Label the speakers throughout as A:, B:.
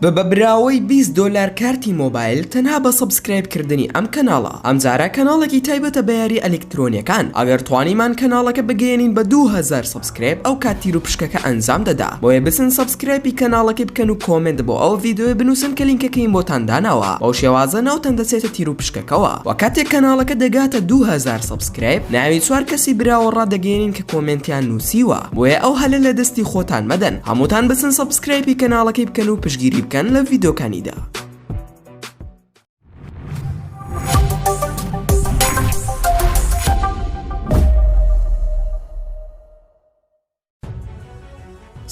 A: ببە براوەی 20 دۆلار کارتی مۆبایل تەنها بە subscribe کردنی ئەم کەناڵە ئەمجارە کەناڵێکی تایبەتە بە یاری ئەلیکترۆنیەکان ئەگەر توانیمان کەناڵەکە بگەیەنین بە 2000 subscribe ئەو کات تیر و پشکەکە ئەنجام دەدا بۆیە بچن subscribe ی کەناڵەکەی بکەن و comment بۆ ئەو ڤیدیۆیە بنوسن کە لینکەکەیم بۆتان داناوە بەو شێوازە ناوتان دەچێتە تیر و پشکەکەوە وە کاتێک کەناڵەکە دەگاتە 2000 subscribe ناوی چوار کەسی براوە ڕادەگەیەنین کە comment یان نوسیوە بۆیە ئەو هەلە لە دەستی خۆتان مەدەن هەمووتان بچن subscribe ی کەناڵەکەی بکەن و پشتگیری بکەن لە ڤیدۆکانیدا.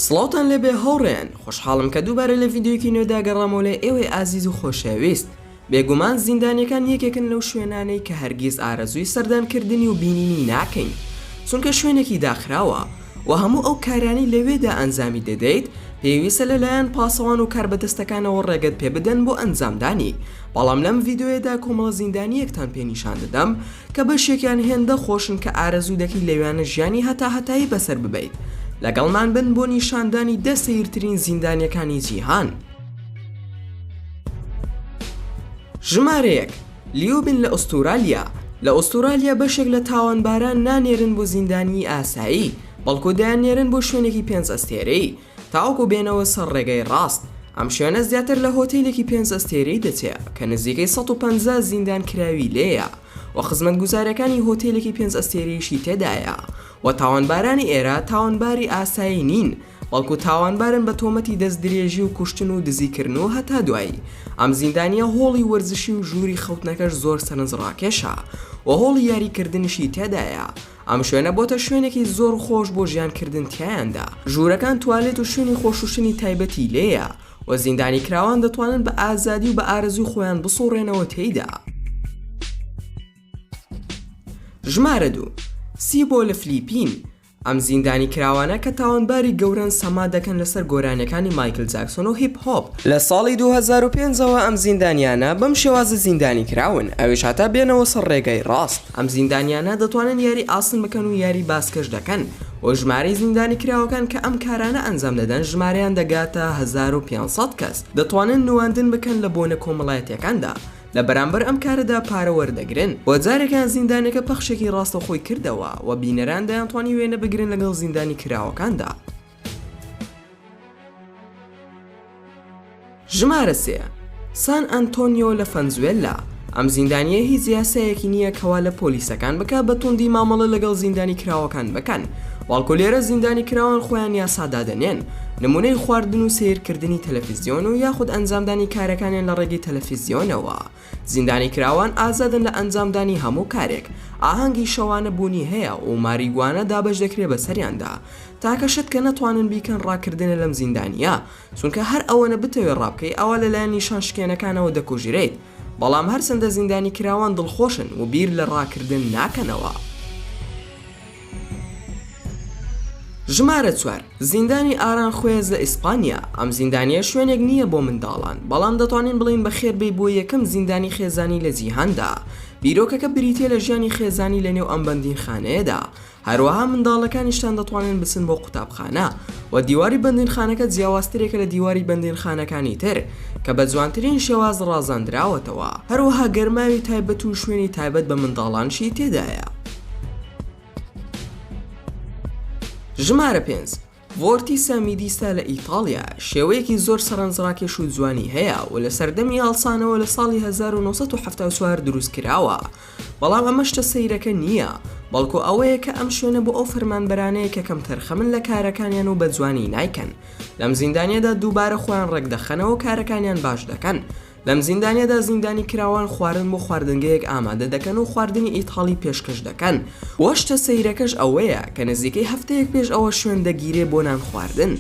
A: سڵاوتان لێبێ هاوڕێیان خۆشحاڵم کە دووبارە لە ڤیدیۆیەکی نوێدا گەڕامەوە لای ئێوەی ئازیز و خۆشەویست بێگومان زیندانیەکان یەکێکن لەو شوێنانەی کە هەرگیز ئارەزووی سەردانکردنی و بینینی ناکەین چونکە شوێنێکی داخراوە و هەموو ئەو کارانەی لەوێدا ئەنجامی دەدەیت پێویستە لەلایەن پاسەوان و کاربەدەستەکانەوە ڕێگەت پێ بدەن بۆ ئەنجامدانی بەڵام لەم ڤیدیۆیەدا کۆمەڵە زیندانیەکتان پێ نیشان دەدەم کە بەشێکیان هێندە خۆشن کە ئارەزوو دەکەی لەویانە ژیانی هەتاهەتایی بەسەر ببەیت لەگەڵمان بن بۆ نیشاندانی دە سەیرترین زیندانیەکانی جیهان. ژمارە یەک، لیوبن لە ئوستورالیا لە ئوستورالیا بەشێک لە تاوانباران نانێرن بۆ زیندانیی ئاسایی، بەڵکو دەیاننێرن بۆ شوێنێکی پێنج ئەستێرەیی، تاوەکو بێنەوە سەر ڕێگەی ڕاست. ئەم شوێنە زیاتر لە هۆتێلێکی پێنج ئەستێرەیی دەچێ، کە نزیکەی 150 زیندانکراوی لێیە و خزمەتگوزارییەکانی هۆتێلێکی پێنج ئەستێرەییشی تێدایە و تاوانبارانی ئێرە تاوانباری ئاسایی نین، بەڵکو تاوانبارن بە تۆمەتی دەستدرێژی و کوشتن و دزیکردن و هەتا دوایی، ئەم زیندانییە هۆڵی وەرزشی و ژووری خەوتنەکەش زۆر سەرنجڕاکێشە و هۆڵی یاریکردنیشی تێدایە، ئەم شوێنە بۆتە شوێنێکی زۆر خۆش بۆ ژیانکردن تیایاندا، ژوورەکان توالێت و شوێنی خۆشوشتنی تایبەتی لێیە و زیندانیکراوان دەتوانن بە ئازادی و بە ئارەزووی خۆیان بسوڕێنەوە تێیدا. ژمارە دوو، سیبۆ لە فلیپین، ئەم زیندانی کراوانە کە تاوانباری گەورەن سەما دەکەن لەسەر گۆرانیەکانی مایکل جاکسۆن و هیپ هۆپ. لە ساڵی 2005 ەوە ئەم زیندانیانە بەم شێوازە زیندانی کراون ئەویش هەتا بێنەوە سەر ڕێگای ڕاست. ئەم زیندانیانە دەتوانن یاری ئاسن بکەن و یاری باسکەش دەکەن و ژمارەی زیندانی کراوەکان کە ئەم کارانە ئەنجام دەدەن ژمارەیان دەگاتە 1500 کەس دەتوانن نواندن بکەن لە بۆنە کۆمەڵایەتیەکاندا لە بەرامبەر ئەم کارەدا پارە وەردەگرن و جارێکیان زیندانەکە پەخشێکی ڕاستەوخۆی کردەوە و بینەران دەیانتوانی وێنە بگرن لەگەڵ زیندانی کراوەکاندا. ژمارە سێ، سان ئەنتۆنیۆ لە فەنزوێلا، ئەم زیندانییە هیچ یاسایەکی نییە کەوا لە پۆلیسەکان بکا بە توندی مامەڵە لەگەڵ زیندانی کراوەکان بکەن بەڵکو لێرە زیندانی کراوان خۆیان یاسا دادەنێن نمونەی خواردن و سەیرکردنی تەلەفیزیۆن و یاخود ئەنجامدانی کارەکانیان لە ڕێگەی تەلەفیزیۆنەوە زیندانی کراوان ئازادن لە ئەنجامدانی هەموو کارێک ئاهەنگی شەوانە بوونی هەیە و ماریگوانە دابەش دەکرێ بەسەریاندا تاکە شت کە نەتوانن بیکەن ڕاکردنە لەم زیندانیە چونکە هەر ئەوەنە بتەوێ ڕابکەی ئەوا لەلایەن نیشان شکێنەکانەوە دەکوژرێیت بەڵام هەرچەندە زیندانی کراوان دڵخۆشن و بیر لە ڕاکردن ناکەنەوە. ژمارە چوار، زیندانی ئارانخوێز لە ئیسپانیا، ئەم زیندانییە شوێنێک نییە بۆ منداڵان، بەڵام دەتوانین بڵێین بەخێربێی بۆ یەکەم زیندانی خێزانی لە جیهاندا. بیرۆکەکە بریتییە لە ژیانی خێزانی لەنێو ئەم بەندینخانەیەدا، هەروەها منداڵەکانیشتان دەتوانن بچن بۆ قوتابخانە، وە دیواری بەندینخانەکە جیاوازترێکە لە دیواری بەندینخانەکانی تر کە بە جوانترین شێواز ڕازاندراوەتەوە، هەروەها گەرماوی تایبەت و شوێنی تایبەت بە منداڵانشی تێدایە. ژمارە پێنج، ڤۆرتیسا میدیستا لە ئیتاڵیا، شێوەیەکی زۆر سەرنجڕاکێش و جوانی هەیە و لە سەردەمی هەڵسانەوە لە ساڵی 1974 دروستکراوە، بەڵام ئەمە شتە سەیرەکە نییە، بەڵکو ئەوەیە کە ئەم شوێنە بۆ ئەو فەرمانبەرانەیە کە کەمتەرخەمن لە کارەکانیان و بە جوانی نایکەن. لەم زیندانیەدا دووبارە خۆیان ڕێکدەخەنەوە و کارەکانیان باش دەکەن. لەم زیندانیەدا زیندانی کراوان خوارن بۆ خواردنگەیەک ئامادە دەکەن و خواردنی ئیتاڵی پێشکەش دەکەن و شتە سەیرەکەش ئەوەیە کە نزیکەی هەفتەیەک پێش ئەوە شوێن دەگیرێ بۆ نان خواردن.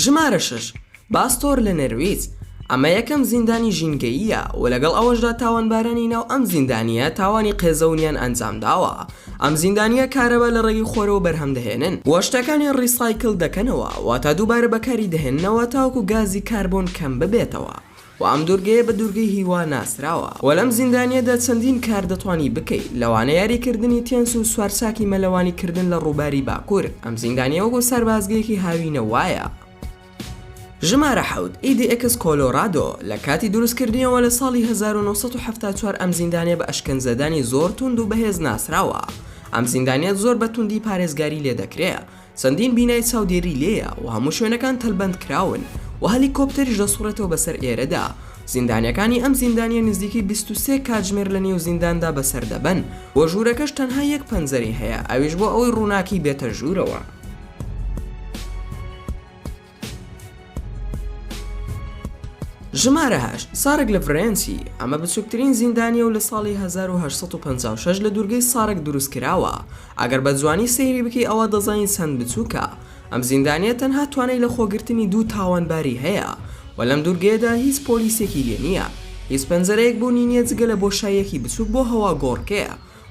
A: ژمارە شەش، باستۆر لە نەرویج، ئەمە یەکەم زیندانی ژینگەییە و لەگەڵ ئەوەشدا تاوانبارانی ناو ئەم زیندانییە تاوانی قێزەونیان ئەنجامداوە. ئەم زیندانییە کارەبا لە ڕێگەی خۆرەوە بەرهەم دەهێنن و شتەکانیان recycle دەکەنەوە، واتا دووبارە بەکاری دەهێننەوە تاوەکو گازی کاربۆن کەم ببێتەوە. و ئەم دوورگەیە بە دوورگەی هیوا ناسراوە و لەم زیندانیەدا چەندین کار دەتوانی بکەی لەوانە یاری کردنی تێنس و سوارچاکی مەلەوانی کردن لە ڕووباری باکوور ئەم زیندانیە وەکو سەربازگەیەکی هاوینە وایە. ژمارە حەوت، ئیدی ئێکس کۆلۆرادۆ، لە کاتی دروستکردنیەوە لە ساڵی 1974 ئەم زیندانیە بە ئەشکەنجەدانی زۆر توند و بەهێز ناسراوە ئەم زیندانیە زۆر بە توندی پارێزگاری لێدەکرێ چەندین بینای چاودێری لێیە و هەموو شوێنەکان تەلبەند کراون و هەلیکۆپتەریش دەسوڕێتەوە بەسەر ئێرەدا. زیندانیەکانی ئەم زیندانیە نزیکەی 23 کاتژمێر لە نێو زینداندا بەسەر دەبەن و ژوورەکەش تەنها یەک پەنجەرەی هەیە ئەویش بۆ ئەوەی ڕووناکی بێتە ژوورەوە. ژمارە هەشت، سارک لە ڤرێنسی، ئەمە بچووکترین زیندانییە و لە ساڵی 1856 لە دوورگەی سارک دروستکراوە، ئەگەر بە جوانی سەیری بکەی ئەوا دەزانی چەند بچووکە، ئەم زیندانییە تەنها توانای لەخۆگرتنی دوو تاوانباری هەیە و لەم دوورگەیەدا هیچ پۆلیسێکی لێ نییە، هیچ پەنجەرەیەک بوونی نییە جگە لە بۆشاییەکی بچووک بۆ هەواگۆڕکێ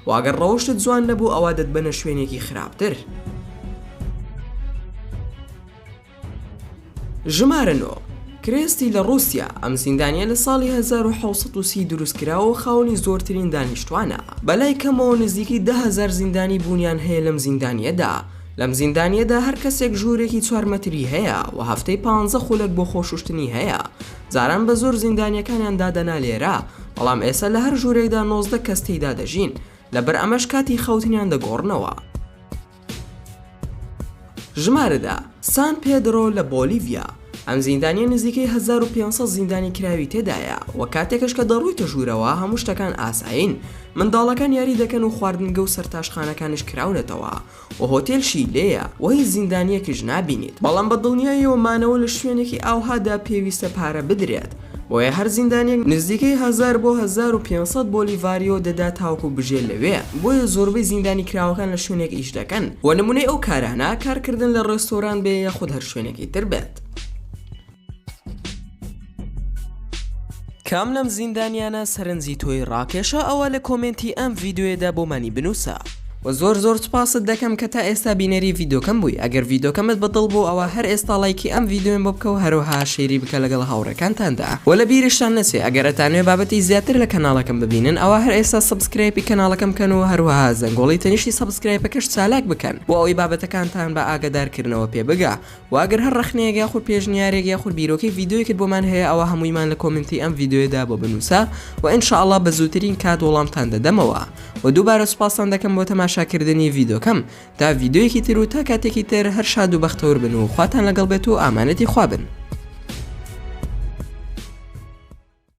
A: و ئەگەر ڕەوشتت جوان نەبوو ئەوا دەتبەنە شوێنێکی خراپتر. ژمارە نۆ، کرێستی لە ڕووسیا، ئەم زیندانییە لە ساڵی 1730 دروستکراوە و خاوەنی زۆرترین دانیشتوانە، بەلای کەمەوە نزیکەی 10,000 زیندانی بوونیان هەیە لەم زیندانییەدا، لەم زیندانییەدا هەر کەسێک ژوورێکی چوار مەتری هەیە و هەفتەی پانزە خولەک بۆ خۆشوشتنی هەیە، جاران بە زۆر زیندانییەکانیان دادەنا لێرە، بەڵام ئێستا لە هەر ژوورێکدا 19 کەس تێیدا دەژین، لەبەر ئەمەش کاتی خەوتنیان دەگۆڕنەوە. ژمارە دە، سان پێدرۆ لە بۆلیڤیا، ئەم زیندانیە نزیکەی 1500 زیندانی کراوی تێدایە و کاتێکش کە دەڕۆیتە ژوورەوە هەموو شتەکان ئاسایین، منداڵەکان یاری دەکەن و خواردنگە و سەرتاشخانەکانیش کراونەتەوە و هۆتێلشی لێیە و هیچ زیندانیەکیش نابینیت، بەڵام بە دڵنیاییەوە مانەوە لە شوێنێکی ئاوهادا پێویستە پارە بدرێت. بۆیە هەر زیندانیەک نزیکەی هەزار بۆ 1500 بۆلیڤاریۆ دەدا تاوەکو بژێ لەوێ، بۆیە زۆربەی زیندانیکراوەکان لە شوێنێک ئیش دەکەن و نمونەی ئەو کارانە کارکردن لە ڕێستۆران بێ یاخود هەر شوێنێکی تر بێت. کام لەم زیندانیانە سەرنجی تۆی ڕاکێشا ئەوا لە کۆمێنتی ئەم ڤیدیۆیەدا بۆمانی بنوسە. وە زۆر زۆر سوپاست دەکەم کە تا ئێستا بینەری ڤیدۆکەم بووی ئەگەر ڤیدۆکەمت بە دڵ بوو ئەوا هەر ئێستا ڵایکی ئەم ڤیدۆیەم بۆ بکە و هەروەها share ی بکە لەگەڵ هاوڕێکانتاندا وە لە بیرشتان نەچێ ئەگەر ئەتانوێ بابەتی زیاتر لە کەناڵەکەم ببینن ئەوا هەر ئێستا subscribe ی کەناڵەکەم بکەن و هەروەها زەنگۆڵی تەنیشتی subscribe ەکەش چالاک بکەن بۆ ئەوەی بابەتەکانتان بە ئاگادار کردنەوە پێ بگا وە ئەگەر هەر ڕەخنەیەک یاخود پێشنیارێک یاخود بیرۆکەی ڤیدیۆیەکت بۆمان هەیە ئەوا هەموویمان لە کۆمێنتی ئەم ڤیدیۆیەدا بۆ بنووسە وە ان شاء اللە بە زووترین کات وەڵامتان دەدەمەوە وە دووبارە سوپاستان دەکەم بۆ تەماشاکردنی ڤیدۆکەم تا ڤیدیۆیەکی تر و تا کاتێکی تر هەر شاد و بەختەور بن و خواتان لەگەڵ بێت و ئامانەتی خوا بن.